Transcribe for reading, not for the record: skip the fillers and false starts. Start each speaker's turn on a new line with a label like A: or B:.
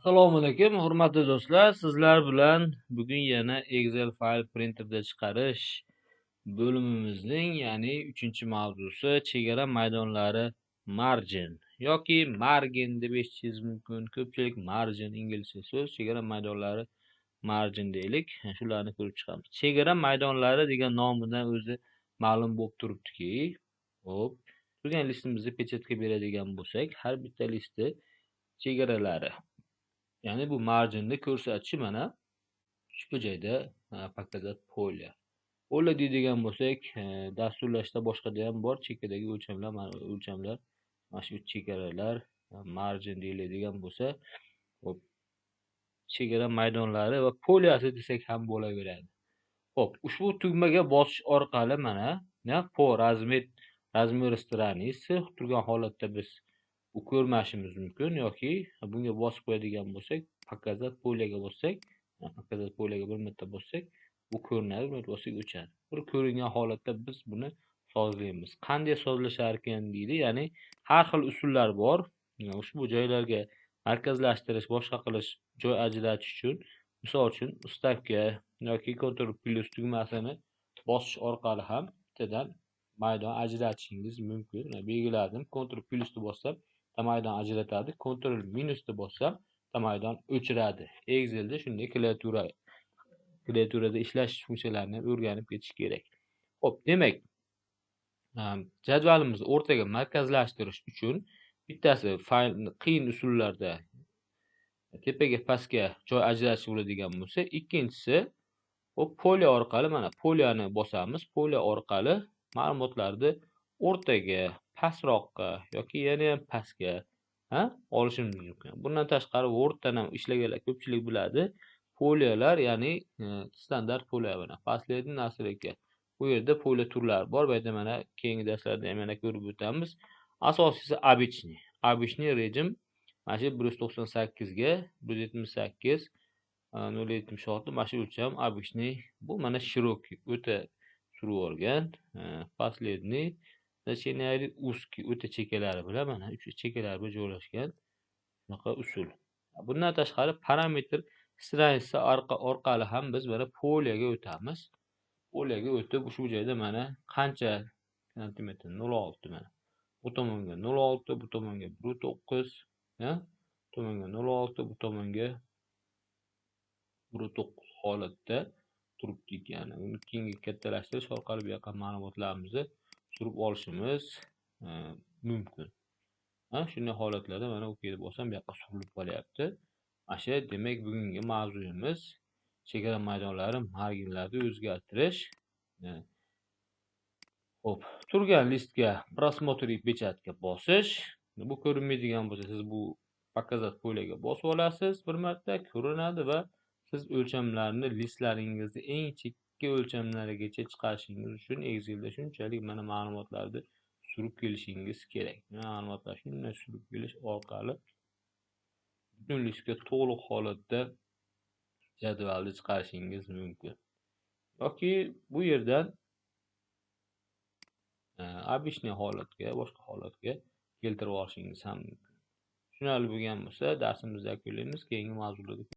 A: Assalomu alaykum, hurmatli do'stlar. Sizlar bilan bugun yana Excel fayl printerda chiqarish bo'limimizning, ya'ni 3-mavzusi chegara maydonlari margin yoki margin deb eshitishingiz mumkin. Ko'pchilik margin inglizcha so'z, chegara maydonlari margin deylik. Shularni ko'rib chiqamiz. Chegara maydonlari degan nomidan o'zi ma'lum bo'lib turibdiki, xo'p, turgan listimizni pechatga beradigan bo'lsak, har bitta listi chegaralari, ya'ni bu marginni ko'rsatishi mana ushbu joyda показать поле. Поле deydigan bo'lsak, dasturlashda boshqada ham bor, chekkadagi o'lchamlar, mana o'lchamlar, mana shu chegaralar margin deyiladigan bo'lsa, xo'p, chegara maydonlari va поля si desak ham bo'laveradi. Xo'p, ushbu tugmaga bosish orqali mana по размеру страницы turgan holatda biz bu ko'rmashimiz mumkin yoki bunga bosib qo'yadigan bo'lsak, показать поле ga bossak, показать поле ga bir marta bossak, bu ko'rinadi, bir marta bossak o'chadi. Bir ko'ringan holatda biz buni sozlaymiz. Qanday sozlashar ekan deydi, ya'ni har xil usullar bor. Ushbu joylarga markazlashtirish, boshqa qilish, joy ajratish uchun, misol uchun, вставка yoki Ctrl plus tugmasini bosish orqali ham bittadan maydon ajratishingiz mumkin. Belgiladim, Ctrl plusni bossam, maydon ajratadi, Ctrl minusni bossam, maydon o'chiradi. Excelda shunday klaviaturada ishlash funksiyalarini ham o'rganib ketish kerak. Xo'p, demak, jadvalimizni o'rtaga markazlashtirish uchun bittasi fayl qiyin usullarda tepaga pastga joy ajratish bo'ladigan bo'lsa, ikkinchisi xo'p, поле orqali mana поля ni bosamiz. Поле orqali ma'lumotlarni o'rtaga, pastroqqa yoki yana ham pastga olishimiz mumkin. Bundan tashqari Worddan ham ishlaganlar ko'pchilik biladi. Поля lar, ya'ni standart поля mana последний настройка. Bu yerda поле turlari bor. Bu yerda mana keyingi darslarda ham yana ko'rib o'tamiz. Asosiysi обычный. Обычный rejim mana shu 198 ga 178 0.76 mana shu o'lcham обычный. Bu mana широкий o'ta surib yuborgan. Последний значение узкий o'ta chekkalari bilan mana uch chekkalari bilan joylashgan shunaqa usul. Bundan tashqari параметр страница orqali ham biz mana поле ga o'tamiz. Поле ga o'tib ushbu joyda mana qancha santimetr 0.6 mana. Bu tomonga 0.6, bu tomonga 1.9, bu tomonga 0.6, bu tomonga 1.9 holatda turibdi ekan. Uni keyingi kattalashtirish orqali bu yoqqa ma'lumotlarimizni surib olishimiz mumkin. Shunday holatlarda mana OK deb bossam bu yoqqa surilib qolyapti. Mana shu demak bugungi mavzuyimiz chegara maydonlari marginlarni o'zgartirish. Xo'p, turgan listga просмотр и печать ga bosish. Bu ko'rinmaydigan bo'lsa, siz bu показать поле ga bosib olasiz bir marta, ko'rinadi va siz o'lchamlarni listlaringizni eng chekka o'lchamlarigacha chiqarishingiz uchun Excelda shunchalik mana ma'lumotlarni surib kelishingiz kerak. Ma'lumotlar shunday surib kelish orqali butun listga to'liq holatda jadvalni chiqarishingiz mumkin. Yoki bu yerdan обычный holatga, boshqa holatga keltirib olishingiz ham mumkin. Tushunarli bo'lgan bo'lsa, darsimizni yakunlaymiz. Keyingi mavzularda